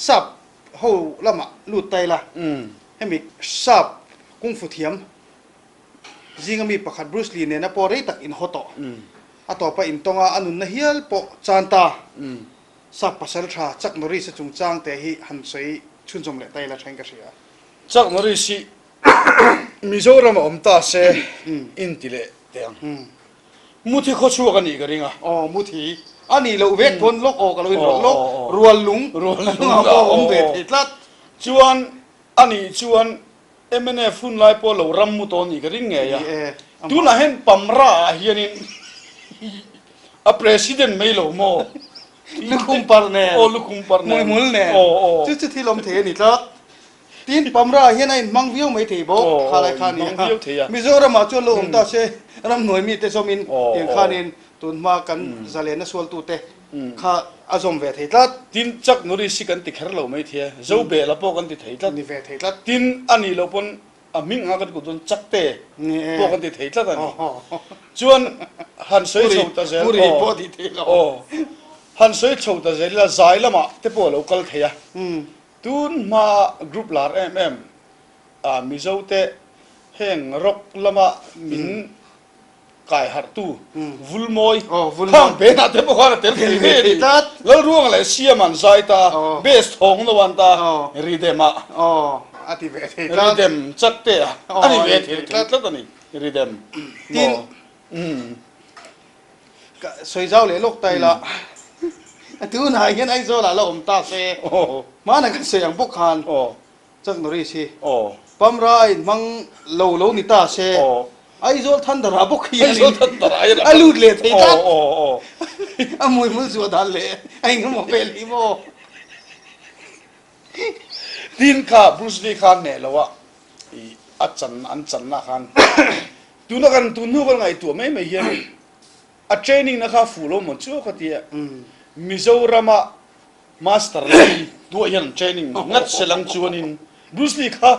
Sap ho lamah lut ta ila, hemi sap kungfu thiam zinga mi pakhat Bruce Lee nena pawh rei tak inhaw tawh. A tawpa intawnga a nunna hial pawh chan ta. Sap pasal tha Chuck Norris a chungchang te hi han sawi chhunzawm leh ta ila thain ka hria. Chuck Norris hi Mizoram a awm ta se inti leh teh ang. Muthi khawchhuak a nih ka ring a. Aw muthi a nih loh vek pawn lawk aw ka lo inrawlh lawk. Rual lung ah pawh a awm ve thei tlat. Chuan a nih chuan mnf hun lai pawh lo ram mu tawh a nih ka ring ngei a. Tunah hian Pamra ah hianin a president mai lo maw? Lukhum parh nen. Aw lukhum parh nen. Hmuihmul nen. Chu chu thil awm thei a ni tlat. Tin, Pamra hian a inhmang viau mai thei bawk, kha lai kha a ni a. Mizoramah chuan lo awm ta se, ramhnuai mite zawmin tiang khanin tunhma kan zalenna sualtute kha a zawm ve thei tlat. Tin, Chuck Norris hi kan ti kher lo mai thei a, Zobela pawh kan ti thei tlat. Ni ve thei tlat. Tin, a nih loh pawn a hming anga kan kut dawn Chuck te pawh kan ti thei tlat a ni. Chuan han sawi chho ta zel, aw, han sawi chho ta zel ila zai lamah te pawh a lo kal thei a. Tun hma group lar em em a Mizo te heng rock lama min kai harh tu Vulmawi khang benah te pawh khan a tel thei ngei a ni. Lalruanga leh Siam an zai ta, bass thawng no an ta, Ridem ah Ridem chak te a a ni ve thei tlat a ni Ridem maw. Ka sawi zau leh lawk ta ila, tunah hian Aizawl ah la awm ta se, hmana kan sawi ang bawk khan Chuck Norris hi Pamra a inhmang lo lo ni ta se, Aizawl Thunder ah bawk hian a lut leh thei tlat, a hmuihmul zuah dan leh a engemaw vel hi maw. Tin kha Bruce Lee kha hneh lo a a chan an channa khan tuna kan tun hnu kan ngaihtuah mai mai hian a training na kha fuh lo maw chu ka ti a Mizorama master lai duah hian an training ngat se lang chuanin Bruce Lee kha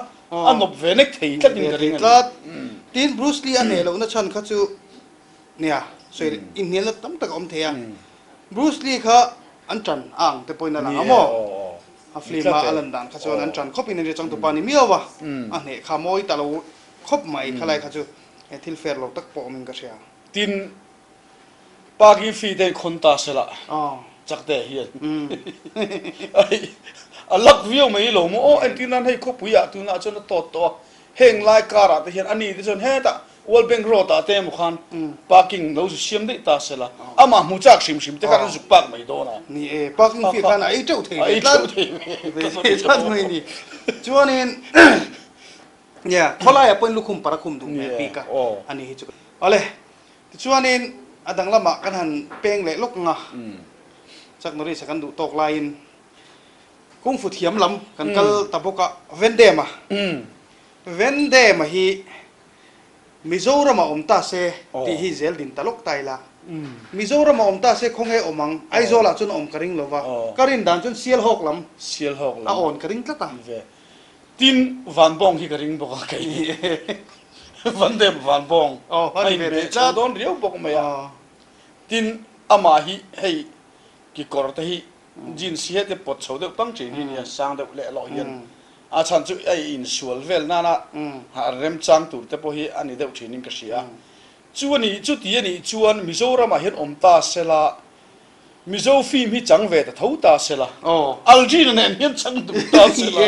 a nawp ve nek thei tlat in ka ring a ni. Tin Bruce Lee a hneh lohna chhan kha chu nia sawi inhnialna tam tak a awm thei a. Bruce Lee kha an ṭan a ang te pawhin a lang a maw? A film a a lan dan kha chuan an ṭan khawpin an ri changtupa ni miau a, a hneh kha mawi ta lo khawp mai khalai kha chu he thil fair lo tak pawh awmin ka hria. Tin, parking fee te khawn ta se lah chak te hian a luck viau mai lo maw? Aw entir nan hei khawpui ah tunah chuan a tawt tawh a, heng lai car ah te hian a ni te chuan hetah World Bank Road ah te emaw khan parking lo zu siam daih ta sela, amah hmu chak hrim hrim te khan an zuk park mai dawn a. Ni e, parking fee khan a ei teuh thei ve tlat, ve thei tlat mai ni. Chuanin nia khawlaiah pawhin lukhum par a khum duh hmel bik a, a ni hi chu. Awle, tichuanin a dang lamah kan han peng leh lawk ang a, Chuck Norris a kan duh tawk laiin Kung Fu thiam lam kan kal ta bawk a, Vendema, Vendema hi Mizoram a awm ta se tih hi zel din ta lawk ta ila. Mizoram a awm ta se khawnge awm ang? Aizawl ah chuan a awm ka ring lo va, ka rin dan chuan Sialhawk lam a awn ka ring tlat a. Tin, Vanbawng hi ka ring bawk a kei. Vandem Vanbawng a inbeh chho dawn riau bawk mai a. Tin, amah hi hei kekawr te hi Jeans hi heti pawt chho deuh pang thin hi nia, sang deuh leh lawh hian a chhan chu a insual vel nana remchang tur te pawh hi a ni deuh thinin ka hria a. Chu a nih chuti a nih chuan Mizoramah hian awm ta sela, Mizo film hi chang ve ta tho ta sela, Algina nen hian chang duh ta sela,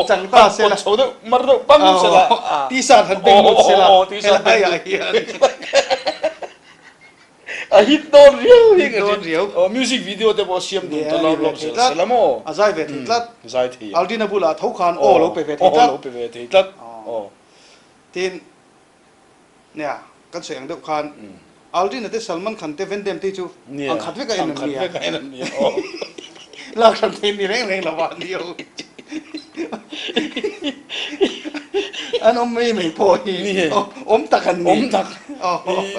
chang ta sela, pawt chho deuh mar deuh pang sela, t-shirt han beng lut sela, helaiah hian. A hit dawn riau hi ka hria. Riau. Aw music video te pawh siam dun ta lo lawm sel sel a maw? A zai ve thei tlat. Zai thei. Aldina bulah tho khan aw lo pe ve thei tlat. Aw lo pe ve thei tlat. Aw. Tin, nia kan sawi ang deuh khan Aldina te Salman Khan te Van Damme te chu ang khat vek a en an nia. Ang khat vek a en an nia. Aw. Lak hran thei ni reng reng lo a ni ho. An awm mai mai pawh hi awm tak an ni. Awm tak.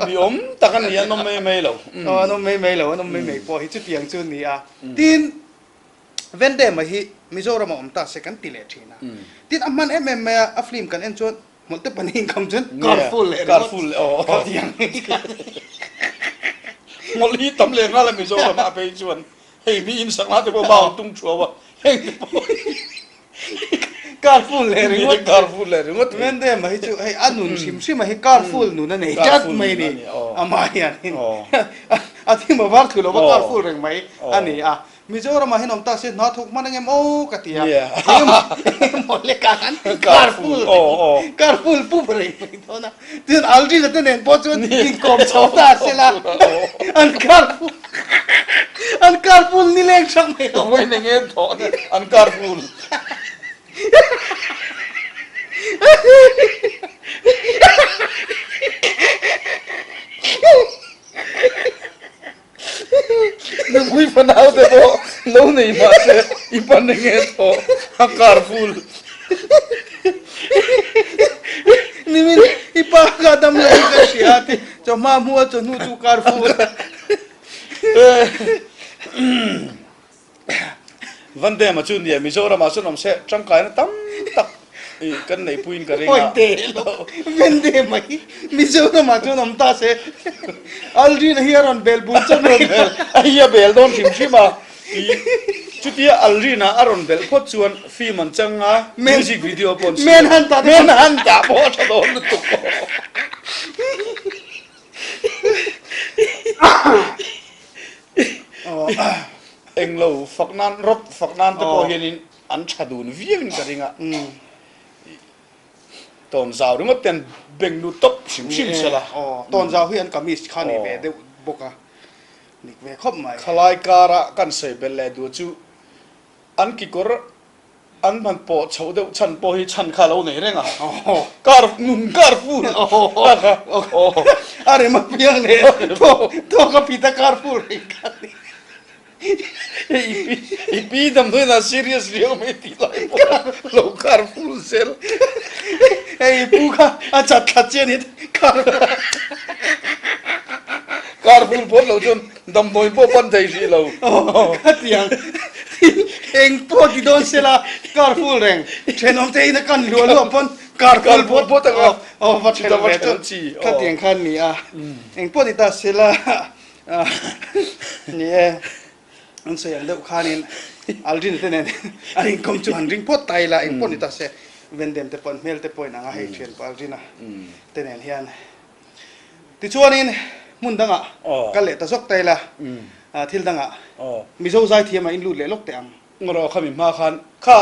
Mi awm tak an ni, an awm mai mai lo. An awm mai mai lo, an awm mai mai pawh hi chutiang chu a ni a. Tin, Vendema hi Mizoram a awm ta se kan ti leh thin a. Tin, a hman em em mai a, a film kan en chuan hmawlh te pahnih inkham chuan carful leh ringawt. Carful leh aw. Khatiang. Hmawlh hi tam leh nghal a Mizoram ah phei chuan. Hei mi in sakna te pawh bang tum thuau a, heng te pawh hi Car full leh ringawt. Car full leh ringawt. Vendem a hi chu hei a nun hrim hrim a hi car full nun a nei tlat mai a ni. Amah hianin a thim a var thlu lo va car full reng mai a ni a. Mizoram ah hian awm ta se hna thawk hman angem aw ka ti a, engemaw lek ah khan car full car full pup reng mai dawn a, tichuan Aldrin-a te nen pawh chuan inkawm chho ta se la, an car full an car full nileng hrang mai lo. Vawiin enge thawh na an car full. Nupui fanau te pawh lo nei mah se i pan eng nge thaw a car full. Nimin i pa kha dam lo in ka hria a ti chawhma hmu a chawhnu chu car full. Vandema chu nia Mizoram ah chuan awm se tangkaina tam tak i kan neih puiin ka ring a. Hawi te lo Vandema hi Mizoram ah chuan awm ta se Aldrin hi a rawn bel bul chawp mai a. A hi a bel dawn hrim hrim a i chutia Aldrin ah a rawn belh phawt chuan film an chang a music video pawh an siam. Manhunt ah te Manhunt ah pawh a tha dawn lutuk aw. Englo fak nan rawt fak nan te pawh hianin an tha dun viauin ka ring a, tawnzau ringawt te an beng lut tawp hrim hrim se la. Tawnzau hi an kamis kha ni ve deuh bawk a, nik ve khawp mai. Khalai kara kan sawi belh leh duh chu an kikawr An hman pawh chhoh deuh chhan pawh hi chhan kha a lo nei reng a, kar nun kar ful kha kha aw. A rem a piang leh thawk a pit a kar ful reng kha ni. Hei i pi i pi damdawiin ah serious riau mai tih lai pawh a lo kar ful zel. Hei i pu kha a chat thla chian hi kar Kar ful phawt lo chuan Damdawi pawh pan thei hrih lo. Khatiang thil eng pawh ti dawn se la, car full reng thenawm te in a kan luah luah pawn car full phawt phawt anga aw va then ve chu khatiang khan ni a. Eng pawh ti ta se la ni e, an sawi ang deuh khanin Aldrin te nen an inkawm chu han ring phawt ta ila, eng pawh ni ta se Vendem te pawh an hmel te pawhin ang a hei thianpa Aldrina te nen hian. Tichuanin hmun dangah kal leh ta zawk ta ila, thil dangah Mizo zaithiamah in lut leh lawk teh ang. Ngarawh khami hma khan kha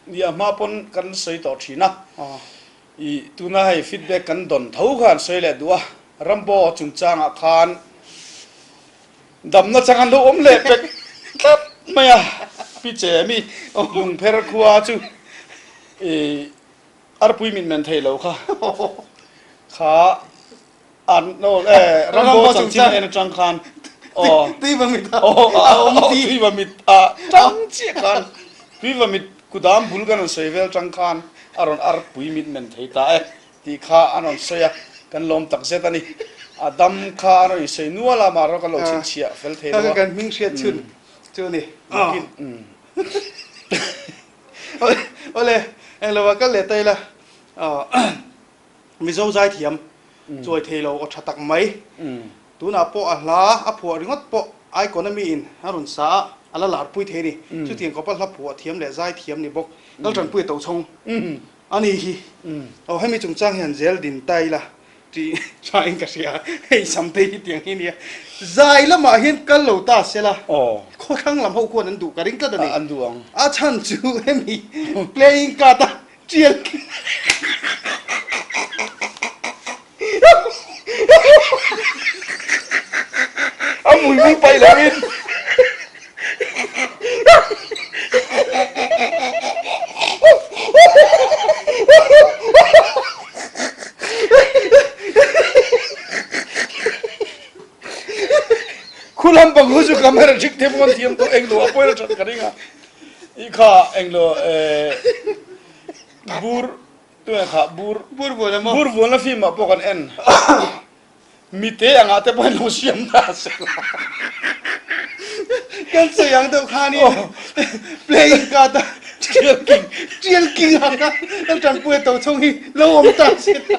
ni a hma pawn kan sawi tawh thin a, i tuna hei feedback kan dawn tho khan sawi leh duh a, Rambo chungchangah khan damna chang an lo awm leh pek tlat mai a, Pi Chemi Lungpher khua chu i Arpui min men thei lo kha kha an no e Rambo chanchin en atang khan aw Tuiva mit a awm ti Tuiva mit a tang chiah khan Tuiva mit kudam bul kan rawn sawi vel tang khan a rawn arpui mit men thei ta e tih kha an rawn sawi a kan lawm tak zet a ni a dam kha an rawn insawi nual a mahrawh kan lo chhinchhiah fel thei lo a kan hming hriat chhun chu a ni. Awle, englo ah kal leh ta ila, Mizo zaithiam chuai thei lo aw tha tak mai. Tunah pawh a hla a phuah ringawt pawh icon a mi in a rawn sa a, a la larpui thei a ni. Chutiang khawpa hla phuah thiam leh zaithiam ni bawk Laltanpuia Tochhawng a ni hi. Aw hemi chungchang hian zel din ta ila Tih tha in ka hria, hei sam te hi tiang hi nia. Zai lamah hian kal lo ta se la, khawthlang lam ho khuan an duh ka ring tlat a ni. An duh ang. A chhan chu hemi playing card a tial khi. A mui mui paih lo in. Khulam bang hu chu camera thik te pawh an thiam tawh englo a pawina that ka ring a i kha englo bur tunge kha bur bur vuan emaw bur vuan la film ah pawh kan en Mite angah te pawhin lo siam ta se la. Kan sawi ang deuh khanin playing card a Tial king tial king a kha kan tanpui a to chhung hi lo awm ta se la.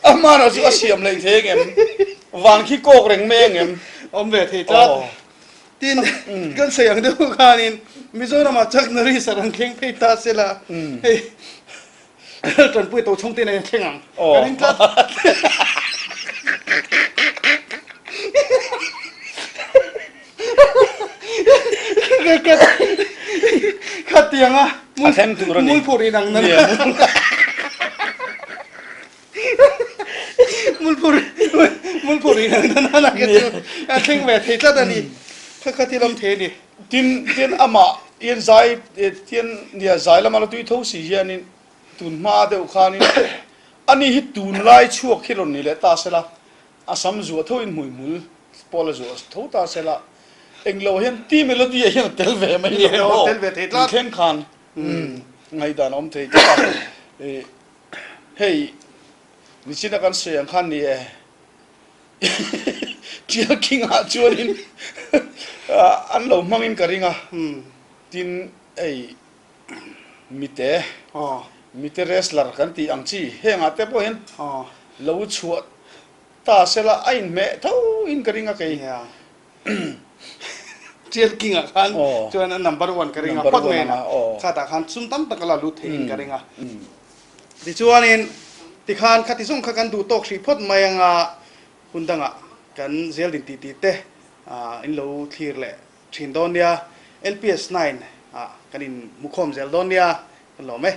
Amah erawh chu a siam leh thei angem? Van khi kawk reng mai angem? Awm ve thei tlat. Tin, kan sawi ang deuh khanin Mizoramah Chuck Norris a rawn thleng phei ta se la, hei Tanpui to chhung te nen a thleng ang. Ka ring tlat. Khatianga mulphur inang nan. Mulphur mulphur inang nan a chu a thleng ve thei tlat a ni. Kha kha thil awm thei a ni. Tin tin amah in zai tin nia zai lama la tui tho si hianin tun hma deuh khanin ani hi tunlai chhuak hi rawn ni leh ta sela a sam zuah tho in hmuihmul pawh la zuah tho ta sela englo hian ti melody ah hian a tel ve mai lo maw tun thleng khan ngaihdan a awm thei tlat a hei nichina kan sawi ang khan ni e. Tial King-ah chuanin an lo hmangin ka ring a, tin hei mite, mite wrestler kan tih ang chi hengah te pawh hian lo chhuah ta sela a inhmeh tho in ka ring a kei. Tial King-ah khan chuan a number one ka ring a phawt mai a, khatah khan sum tam tak a la lut theihin ka ring a. Tichuanin, tikhan khati zawng kha kan duh tawk hrih phawt mai anga hun dangah kan zel din tih tih te in lo thlir leh thin dawn nia. LPS nine ah kan in hmukhawm zel dawn nia, kan lawm e.